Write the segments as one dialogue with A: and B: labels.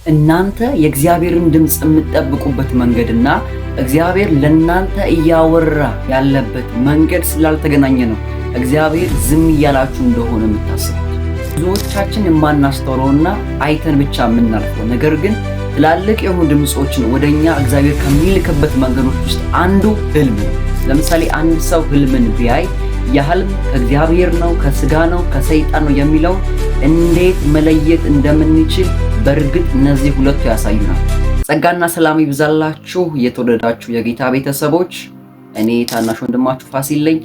A: እናንተ የእግዚአብሔርን ድምፅ የምትጠብቁበት መንገድና እግዚአብሔር ለእናንተ እያወራ ያለበት መንገድ ስላልተገናኘ ነው እግዚአብሔር ዝም እያላችሁ እንደሆነ የምታስቡት። ብዙዎቻችን የማናስተውለውና አይተን ብቻ የምናልፈው ነገር ግን ትላልቅ የሆኑ ድምፆችን ወደኛ እግዚአብሔር ከሚልክበት መንገዶች ውስጥ አንዱ ህልም ነው። ለምሳሌ አንድ ሰው ህልምን ቢያይ የህልም ከእግዚአብሔር ነው፣ ከስጋ ነው፣ ከሰይጣን ነው የሚለው እንዴት መለየት እንደምንችል በእርግጥ እነዚህ ሁለቱ ያሳዩናል። ጸጋና ሰላም ይብዛላችሁ የተወደዳችሁ የጌታ ቤተሰቦች፣ እኔ ታናሽ ወንድማችሁ ፋሲል ነኝ።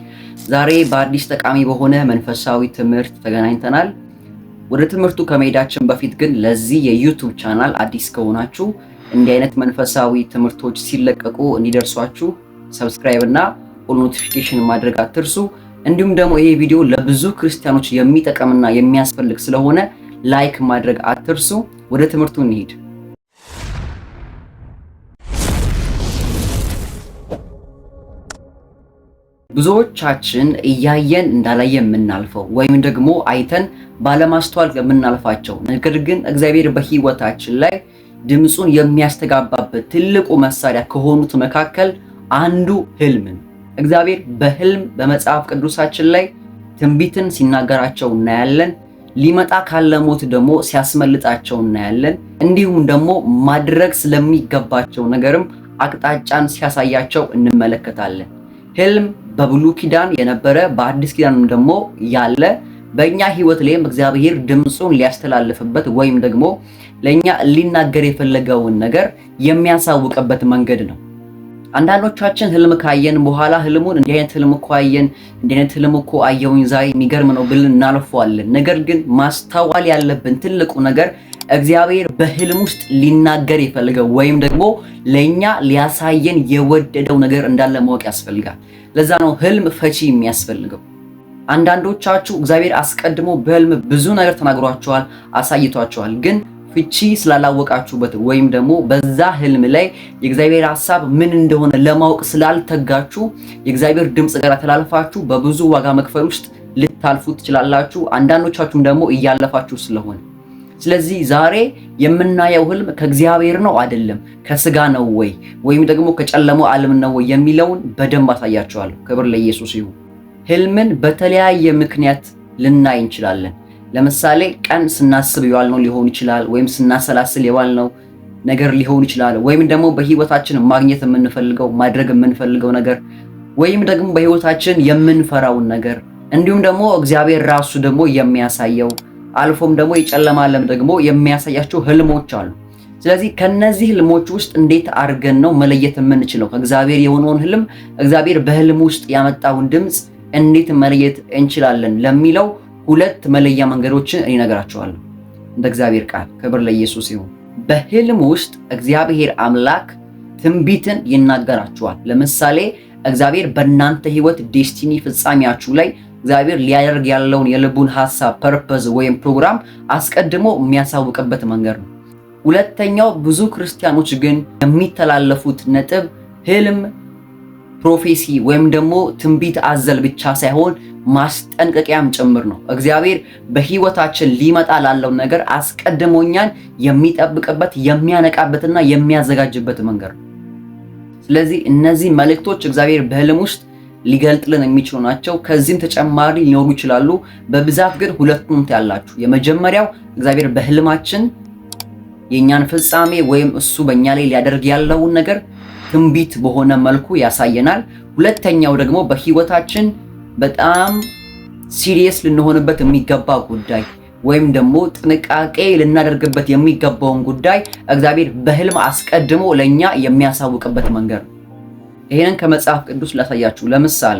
A: ዛሬ በአዲስ ጠቃሚ በሆነ መንፈሳዊ ትምህርት ተገናኝተናል። ወደ ትምህርቱ ከመሄዳችን በፊት ግን ለዚህ የ YouTube channel አዲስ ከሆናችሁ እንዲህ አይነት መንፈሳዊ ትምህርቶች ሲለቀቁ እንዲደርሷችሁ subscribe እና all notification ማድረግ አትርሱ። እንዲሁም ደግሞ ይሄ ቪዲዮ ለብዙ ክርስቲያኖች የሚጠቅምና የሚያስፈልግ ስለሆነ like ማድረግ አትርሱ። ወደ ትምህርቱ እንሂድ። ብዙዎቻችን እያየን እንዳላየ የምናልፈው ወይም ደግሞ አይተን ባለማስተዋል የምናልፋቸው ነገር ግን እግዚአብሔር በሕይወታችን ላይ ድምፁን የሚያስተጋባበት ትልቁ መሳሪያ ከሆኑት መካከል አንዱ ህልም ነው። እግዚአብሔር በህልም በመጽሐፍ ቅዱሳችን ላይ ትንቢትን ሲናገራቸው እናያለን። ሊመጣ ካለ ሞት ደግሞ ሲያስመልጣቸው እናያለን። እንዲሁም ደግሞ ማድረግ ስለሚገባቸው ነገርም አቅጣጫን ሲያሳያቸው እንመለከታለን። ህልም በብሉይ ኪዳን የነበረ በአዲስ ኪዳንም ደግሞ ያለ በእኛ ህይወት ላይም እግዚአብሔር ድምፁን ሊያስተላልፍበት ወይም ደግሞ ለእኛ ሊናገር የፈለገውን ነገር የሚያሳውቅበት መንገድ ነው። አንዳንዶቻችን ህልም ካየን በኋላ ህልሙን እንዲህ አይነት ህልም እኮ አየን፣ እንዲህ አይነት ህልም እኮ አየሁኝ ዛሬ የሚገርም ነው ብለን እናልፈዋለን። ነገር ግን ማስተዋል ያለብን ትልቁ ነገር እግዚአብሔር በህልም ውስጥ ሊናገር የፈለገው ወይም ደግሞ ለኛ ሊያሳየን የወደደው ነገር እንዳለ ማወቅ ያስፈልጋል። ለዛ ነው ህልም ፈቺ የሚያስፈልገው። አንዳንዶቻችሁ እግዚአብሔር አስቀድሞ በህልም ብዙ ነገር ተናግሯችኋል፣ አሳይቷችኋል ግን ፍቺ ስላላወቃችሁበት ወይም ደግሞ በዛ ህልም ላይ የእግዚአብሔር ሐሳብ ምን እንደሆነ ለማወቅ ስላልተጋችሁ የእግዚአብሔር ድምፅ ጋር ተላልፋችሁ በብዙ ዋጋ መክፈል ውስጥ ልታልፉ ትችላላችሁ። አንዳንዶቻችሁም ደግሞ እያለፋችሁ ስለሆነ ስለዚህ ዛሬ የምናየው ህልም ከእግዚአብሔር ነው አይደለም፣ ከስጋ ነው ወይ ወይም ደግሞ ከጨለማው ዓለም ነው ወይ የሚለውን በደንብ አሳያችኋለሁ። ክብር ለኢየሱስ ይሁን። ህልምን በተለያየ ምክንያት ልናይ እንችላለን። ለምሳሌ ቀን ስናስብ የዋልነው ሊሆን ይችላል፣ ወይም ስናሰላስል የዋልነው ነገር ሊሆን ይችላል፣ ወይም ደግሞ በህይወታችን ማግኘት የምንፈልገው ማድረግ የምንፈልገው ነገር ወይም ደግሞ በህይወታችን የምንፈራውን ነገር እንዲሁም ደግሞ እግዚአብሔር ራሱ ደግሞ የሚያሳየው አልፎም ደግሞ የጨለማ ዓለም ደግሞ የሚያሳያቸው ህልሞች አሉ። ስለዚህ ከነዚህ ህልሞች ውስጥ እንዴት አድርገን ነው መለየት የምንችለው? ከእግዚአብሔር የሆነውን ህልም እግዚአብሔር በህልም ውስጥ ያመጣውን ድምፅ እንዴት መለየት እንችላለን ለሚለው ሁለት መለያ መንገዶችን እኔ እነግራችኋለሁ። እንደ እግዚአብሔር ቃል ክብር ለኢየሱስ ይሁን። በህልም ውስጥ እግዚአብሔር አምላክ ትንቢትን ይናገራችኋል። ለምሳሌ እግዚአብሔር በእናንተ ህይወት destiny ፍጻሜያችሁ ላይ እግዚአብሔር ሊያደርግ ያለውን የልቡን ሐሳብ purpose ወይም ፕሮግራም አስቀድሞ የሚያሳውቅበት መንገድ ነው። ሁለተኛው ብዙ ክርስቲያኖች ግን የሚተላለፉት ነጥብ ህልም prophecy ወይም ደግሞ ትንቢት አዘል ብቻ ሳይሆን ማስጠንቀቂያም ጭምር ነው። እግዚአብሔር በህይወታችን ሊመጣ ላለው ነገር አስቀድሞ እኛን የሚጠብቅበት የሚያነቃበትና የሚያዘጋጅበት መንገድ ነው። ስለዚህ እነዚህ መልእክቶች እግዚአብሔር በህልም ውስጥ ሊገልጥልን የሚችሉ ናቸው። ከዚህም ተጨማሪ ሊኖሩ ይችላሉ። በብዛት ግን ሁለቱም ያላችሁ፣ የመጀመሪያው እግዚአብሔር በህልማችን የእኛን ፍጻሜ ወይም እሱ በእኛ ላይ ሊያደርግ ያለውን ነገር ትንቢት በሆነ መልኩ ያሳየናል። ሁለተኛው ደግሞ በህይወታችን በጣም serious ልንሆንበት የሚገባ ጉዳይ ወይም ደግሞ ጥንቃቄ ልናደርግበት የሚገባውን ጉዳይ እግዚአብሔር በህልም አስቀድሞ ለኛ የሚያሳውቅበት መንገድ ነው። ይሄንን ከመጽሐፍ ቅዱስ ላሳያችሁ። ለምሳሌ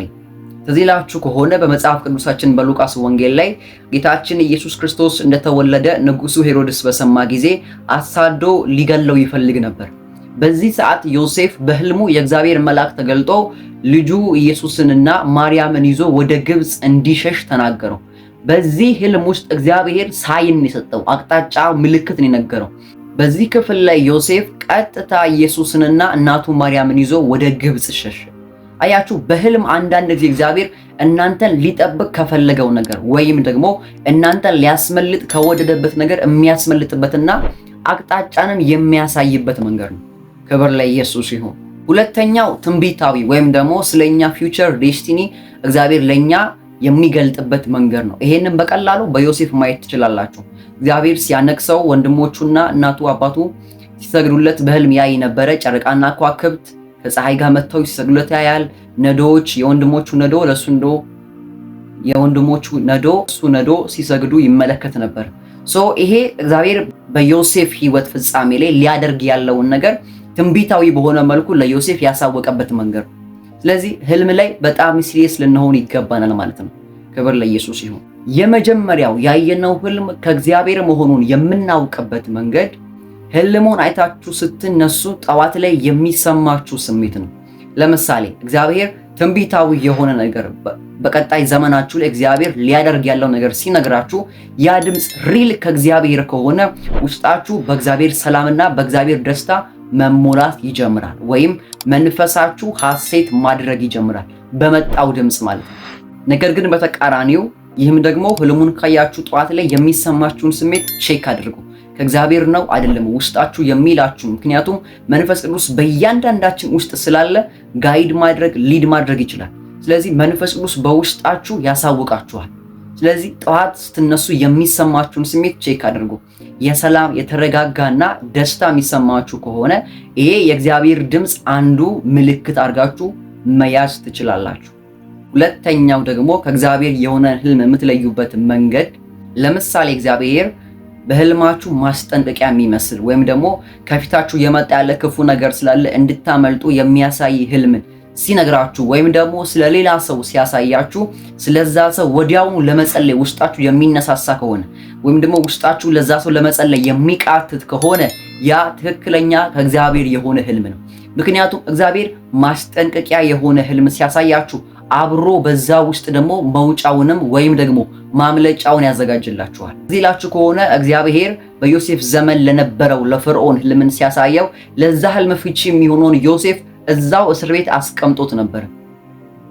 A: ትዝ ይላችሁ ከሆነ በመጽሐፍ ቅዱሳችን በሉቃስ ወንጌል ላይ ጌታችን ኢየሱስ ክርስቶስ እንደተወለደ ንጉሱ ሄሮድስ በሰማ ጊዜ አሳዶ ሊገለው ይፈልግ ነበር። በዚህ ሰዓት ዮሴፍ በህልሙ የእግዚአብሔር መልአክ ተገልጦ ልጁ ኢየሱስንና ማርያምን ይዞ ወደ ግብፅ እንዲሸሽ ተናገረው። በዚህ ህልም ውስጥ እግዚአብሔር ሳይን የሰጠው አቅጣጫ ምልክትን የነገረው። በዚህ ክፍል ላይ ዮሴፍ ቀጥታ ኢየሱስንና እናቱ ማርያምን ይዞ ወደ ግብፅ ሸሸ። አያችሁ፣ በህልም አንዳንድ ጊዜ እግዚአብሔር እናንተን ሊጠብቅ ከፈለገው ነገር ወይም ደግሞ እናንተን ሊያስመልጥ ከወደደበት ነገር የሚያስመልጥበትና አቅጣጫንም የሚያሳይበት መንገድ ነው። ክብር ለኢየሱስ ይሁን። ሁለተኛው ትንቢታዊ ወይም ደግሞ ስለኛ future destiny እግዚአብሔር ለኛ የሚገልጥበት መንገድ ነው። ይሄንን በቀላሉ በዮሴፍ ማየት ትችላላችሁ። እግዚአብሔር ሲያነግሰው ወንድሞቹና እናቱ አባቱ ሲሰግዱለት በህልም ያይ ነበረ። ጨረቃና ከዋክብት ከፀሐይ ጋር መጥተው ሲሰግዱለት ያያል። ነዶዎች፣ የወንድሞቹ ነዶ ለሱ ነዶ፣ የወንድሞቹ ነዶ እሱ ነዶ ሲሰግዱ ይመለከት ነበር። So ይሄ እግዚአብሔር በዮሴፍ ህይወት ፍጻሜ ላይ ሊያደርግ ያለውን ነገር ትንቢታዊ በሆነ መልኩ ለዮሴፍ ያሳወቀበት መንገድ ነው። ስለዚህ ህልም ላይ በጣም serious ልንሆን ይገባናል ማለት ነው። ክብር ለኢየሱስ ይሁን። የመጀመሪያው ያየነው ህልም ከእግዚአብሔር መሆኑን የምናውቅበት መንገድ ህልሙን አይታችሁ ስትነሱ ጠዋት ላይ የሚሰማችሁ ስሜት ነው። ለምሳሌ እግዚአብሔር ትንቢታዊ የሆነ ነገር፣ በቀጣይ ዘመናችሁ ላይ እግዚአብሔር ሊያደርግ ያለው ነገር ሲነግራችሁ ያ ድምፅ real ከእግዚአብሔር ከሆነ ውስጣችሁ በእግዚአብሔር ሰላምና በእግዚአብሔር ደስታ መሞላት ይጀምራል፣ ወይም መንፈሳችሁ ሐሴት ማድረግ ይጀምራል በመጣው ድምፅ ማለት ነው። ነገር ግን በተቃራኒው ይህም ደግሞ ህልሙን ካያችሁ ጠዋት ላይ የሚሰማችሁን ስሜት check አድርጉ። ከእግዚአብሔር ነው አይደለም ውስጣችሁ የሚላችሁ። ምክንያቱም መንፈስ ቅዱስ በእያንዳንዳችን ውስጥ ስላለ guide ማድረግ፣ lead ማድረግ ይችላል። ስለዚህ መንፈስ ቅዱስ በውስጣችሁ ያሳውቃችኋል። ስለዚህ ጠዋት ስትነሱ የሚሰማችሁን ስሜት check አድርጉ። የሰላም፣ የተረጋጋና ደስታ የሚሰማችሁ ከሆነ ይሄ የእግዚአብሔር ድምፅ አንዱ ምልክት አድርጋችሁ መያዝ ትችላላችሁ። ሁለተኛው ደግሞ ከእግዚአብሔር የሆነ ህልም የምትለዩበት መንገድ፣ ለምሳሌ እግዚአብሔር በህልማችሁ ማስጠንቀቂያ የሚመስል ወይም ደግሞ ከፊታችሁ የመጣ ያለ ክፉ ነገር ስላለ እንድታመልጡ የሚያሳይ ህልምን ሲነግራችሁ ወይም ደግሞ ስለ ሌላ ሰው ሲያሳያችሁ ስለዛ ሰው ወዲያውኑ ለመጸለይ ውስጣችሁ የሚነሳሳ ከሆነ ወይም ደግሞ ውስጣችሁ ለዛ ሰው ለመጸለይ የሚቃትት ከሆነ ያ ትክክለኛ ከእግዚአብሔር የሆነ ህልም ነው። ምክንያቱም እግዚአብሔር ማስጠንቀቂያ የሆነ ህልም ሲያሳያችሁ አብሮ በዛ ውስጥ ደግሞ መውጫውንም ወይም ደግሞ ማምለጫውን ያዘጋጅላችኋል። እዚህ ላችሁ ከሆነ እግዚአብሔር በዮሴፍ ዘመን ለነበረው ለፈርዖን ህልምን ሲያሳየው ለዛ ህልም ፍቺ የሚሆነውን ዮሴፍ እዛው እስር ቤት አስቀምጦት ነበር።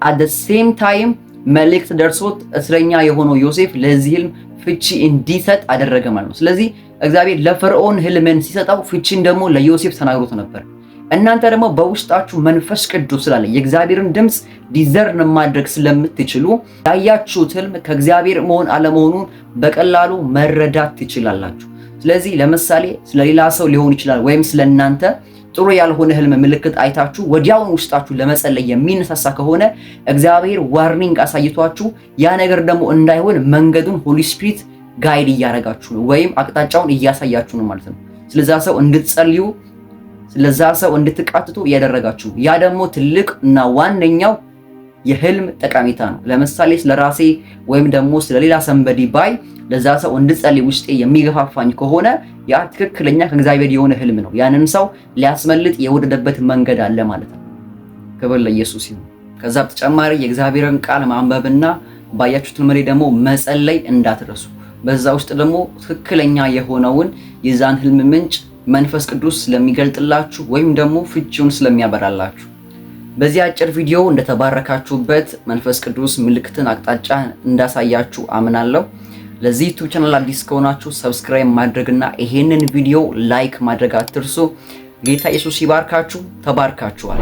A: At the same time መልእክት ደርሶት እስረኛ የሆነው ዮሴፍ ለዚህ ህልም ፍቺ እንዲሰጥ አደረገ ማለት ነው። ስለዚህ እግዚአብሔር ለፈርዖን ህልምን ሲሰጠው ፍቺን ደግሞ ለዮሴፍ ተናግሮት ነበር። እናንተ ደግሞ በውስጣችሁ መንፈስ ቅዱስ ስላለ የእግዚአብሔርን ድምፅ discern ማድረግ ስለምትችሉ ያያችሁት ህልም ከእግዚአብሔር መሆን አለመሆኑን በቀላሉ መረዳት ትችላላችሁ። ስለዚህ ለምሳሌ ስለሌላ ሰው ሊሆን ይችላል ወይም ስለ እናንተ ጥሩ ያልሆነ ህልም ምልክት አይታችሁ ወዲያውኑ ውስጣችሁ ለመጸለይ የሚነሳሳ ከሆነ እግዚአብሔር warning አሳይቷችሁ ያ ነገር ደግሞ እንዳይሆን መንገዱን Holy Spirit guide እያደረጋችሁ ነው ወይም አቅጣጫውን እያሳያችሁ ነው ማለት ነው። ስለዛ ሰው እንድትጸልዩ፣ ስለዛ ሰው እንድትቃትቱ እያደረጋችሁ፣ ያ ደግሞ ትልቅ እና ዋነኛው የህልም ጠቀሜታ ነው። ለምሳሌ ስለራሴ ወይም ደግሞ ስለሌላ somebody ባይ ለዛ ሰው እንድጸልይ ውስጤ የሚገፋፋኝ ከሆነ ያ ትክክለኛ ከእግዚአብሔር የሆነ ህልም ነው። ያንን ሰው ሊያስመልጥ የወደደበት መንገድ አለ ማለት ነው። ክብር ለኢየሱስ ይሁን። ከዛ በተጨማሪ የእግዚአብሔርን ቃል ማንበብና ባያችሁት ህልም ላይ ደግሞ መጸለይ እንዳትረሱ። በዛ ውስጥ ደግሞ ትክክለኛ የሆነውን የዛን ህልም ምንጭ መንፈስ ቅዱስ ስለሚገልጥላችሁ ወይም ደግሞ ፍቺውን ስለሚያበራላችሁ። በዚህ አጭር ቪዲዮ እንደተባረካችሁበት፣ መንፈስ ቅዱስ ምልክትን፣ አቅጣጫ እንዳሳያችሁ አምናለሁ። ለዚህ YouTube channel አዲስ ከሆናችሁ subscribe ማድረግና ይሄንን ቪዲዮ like ማድረግ አትርሱ። ጌታ ኢየሱስ ይባርካችሁ። ተባርካችኋል።